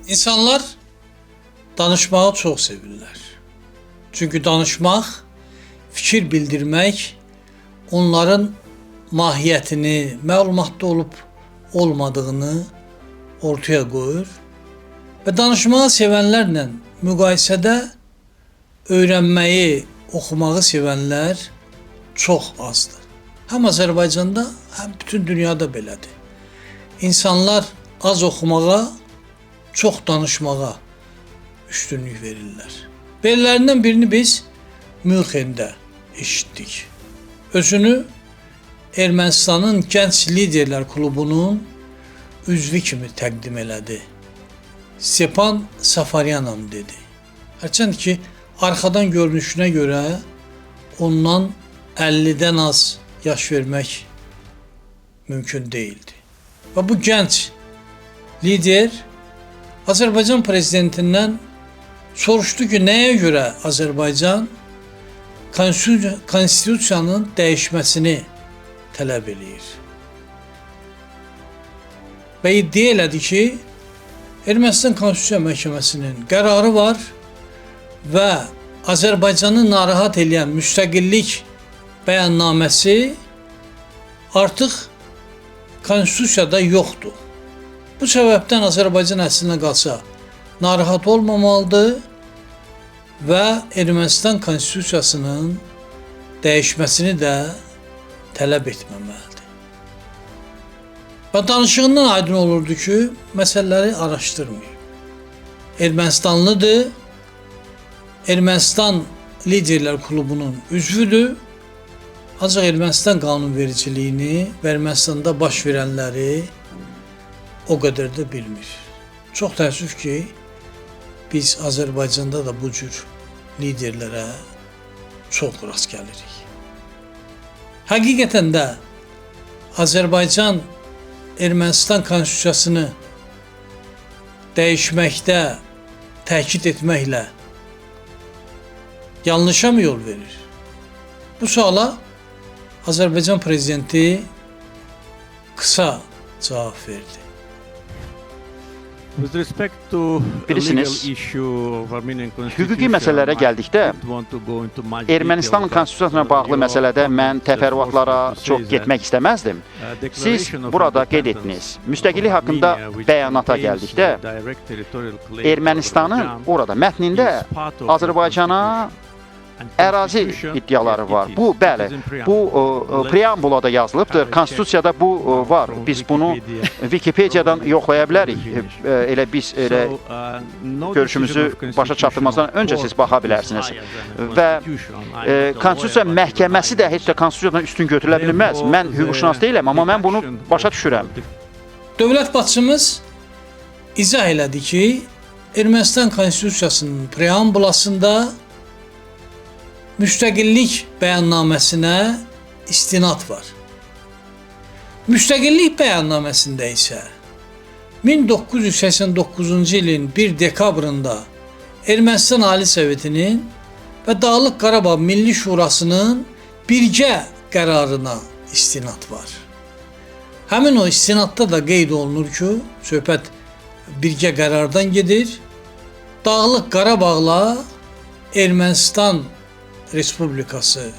İnsanlar danışmağı çox sevirlər. Çünki danışmaq, fikir bildirmək onların mahiyyətini, məlumatda olub olmadığını ortaya qoyur və danışmağı sevənlərlə müqayisədə öyrənməyi, oxumağı sevənlər çox azdır. Həm Azərbaycanda, həm bütün dünyada belədir. İnsanlar az oxumağa, çox danışmağa üstünlük verirlər. Belələrindən birini biz Münxendə eşitdik. Özünü Ermənistanın Gənc Liderlər Klubunun üzvü kimi təqdim elədi. Stepan Safaryanam dedi. Hərçənd ki, arxadan görünüşünə görə ondan 50-dən az yaş vermək mümkün deyildi. Və bu gənc lider Azərbaycan prezidentindən soruşdu ki, nəyə görə Azərbaycan konstitusiyanın dəyişməsini tələb eləyir? Və iddia elədi ki, Ermənistan Konstitusiya Məhkəməsinin qərarı var və Azərbaycanı narahat eləyən müstəqillik bəyannaməsi artıq konstitusiyada yoxdur. Bu səbəbdən Azərbaycan əslinə qalsa narahat olmamalıdır və Ermənistan konstitusiyasının dəyişməsini də tələb etməməlidir. Və danışığından aydın olurdu ki, məsələləri araşdırmayıb. Ermənistanlıdır, Ermənistan Liderlər Klubunun üzvüdür, ancaq Ermənistan qanunvericiliyini və Ermənistanda baş verənləri o qədər də bilmir. Çox təəssüf ki, biz Azərbaycanda da bu cür liderlərə çox rast gəlirik. Həqiqətən də Azərbaycan Ermənistan konstitusiyasını dəyişməkdə təkid etməklə yanlışa mı yol verir? Bu suala Azərbaycan prezidenti qısa cavab verdi. Bilirsiniz, hüquqi məsələlərə gəldikdə, Ermənistan konstitusiyasına bağlı məsələdə mən təfərrüatlara çox getmək istəməzdim. Siz burada qeyd etdiniz, müstəqillik haqqında bəyanata gəldikdə, Ermənistanın orada mətnində Azərbaycana ərazi iddiaları var. Bu, bəli, bu preambulada yazılıbdır. Konstitusiyada bu var. Biz bunu Wikipediadan yoxlaya bilərik. Elə biz elə görüşümüzü başa çatdırmazdan öncə siz baxa bilərsiniz. Və Konstitusiya Məhkəməsi də heç də konstitusiyadan üstün götürülə bilməz. Mən hüquqşünas deyiləm, amma mən bunu başa düşürəm. Dövlət başçımız izah elədi ki, Ermənistan Konstitusiyasının preambulasında müstəqillik bəyannaməsinə istinad var. Müstəqillik bəyannaməsində isə 1989-cu ilin 1 dekabrında Ermənistan Ali Sovetinin və Dağlıq Qarabağ Milli Şurasının birgə qərarına istinad var. Həmin o istinadda da qeyd olunur ki, söhbət birgə qərardan gedir. Dağlıq Qarabağla Ermənistan Respublikası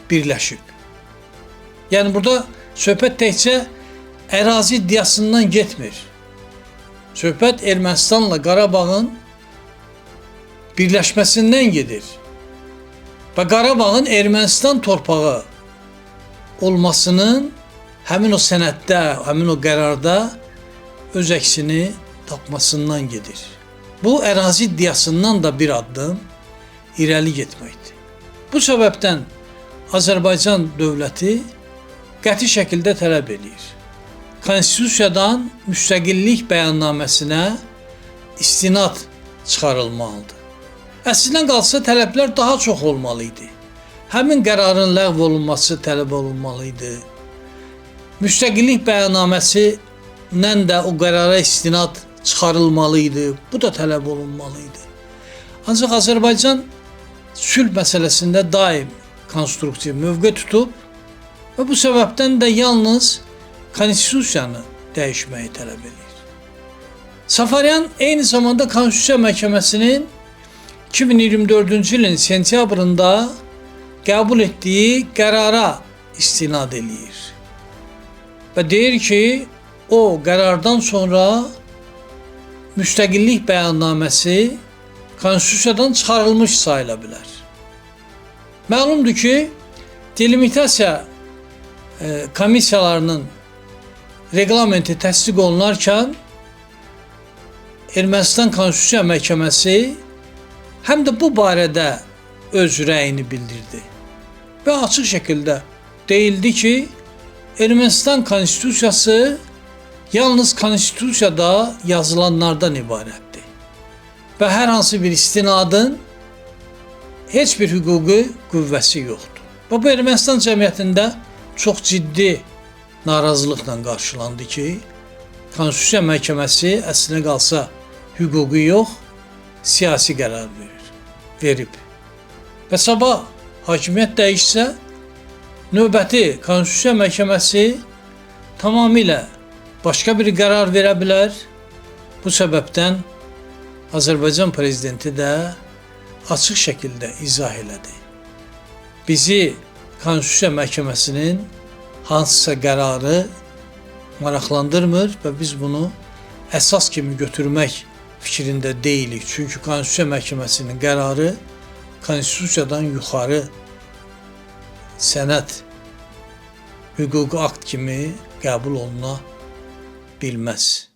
birləşib. Yəni burada söhbət təkcə ərazi iddiasından getmir. Söhbət Ermənistanla Qarabağın birləşməsindən gedir. Və Qarabağın Ermənistan torpağı olmasının həmin o sənəddə, həmin o qərarda öz əksini tapmasından gedir. Bu ərazi iddiasından da bir addım irəli getməkdir. Bu səbəbdən Azərbaycan dövləti qəti şəkildə tələb eləyir. Konstitusiyadan müstəqillik bəyannaməsinə istinad çıxarılmalıdır. Əslinə qalsa tələblər daha çox olmalı idi. Həmin qərarın ləğv olunması tələb olunmalı idi. Müstəqillik bəyannaməsinə də o qərara istinad çıxarılmalı idi. Bu da tələb olunmalı idi. Ancaq Azərbaycan sülh məsələsində daim konstruktiv mövqe tutub və bu səbəbdən də yalnız konstitusiyanı dəyişməyi tələb edir. Safaryan eyni zamanda Konstitusiya Məhkəməsinin 2024-cü ilin sentyabrında qəbul etdiyi qərara istinad eləyir. Və deyir ki, o qərardan sonra müstəqillik bəyannaməsi konstitusiyadan çıxarılmış sayıla bilər. Məlumdur ki, delimitasiya komissiyalarının reqlamenti təsdiq olunarkən Ermənistan Konstitusiya Məhkəməsi həm də bu barədə öz rəyini bildirdi. Və açıq şəkildə deyildi ki, Ermənistan Konstitusiyası yalnız konstitusiyada yazılanlardan ibarətdir. Və hər hansı bir istinadın heç bir hüquqi qüvvəsi yoxdur. Və bu Ermənistan cəmiyyətində çox ciddi narazılıqla qarşılandı ki, Konstitusiya Məhkəməsi əslinə qalsa hüquqi yox, siyasi qərar verib. Və sabah hakimiyyət dəyişsə, növbəti Konstitusiya Məhkəməsi tamamilə başqa bir qərar verə bilər. Bu səbəbdən Azərbaycan prezidenti də açıq şəkildə izah elədi. Bizi Konstitusiya Məhkəməsinin hansısa qərarı maraqlandırmır və biz bunu əsas kimi götürmək fikrində deyilik. Çünki Konstitusiya Məhkəməsinin qərarı konstitusiyadan yuxarı sənəd, hüquqi akt kimi qəbul oluna bilməz.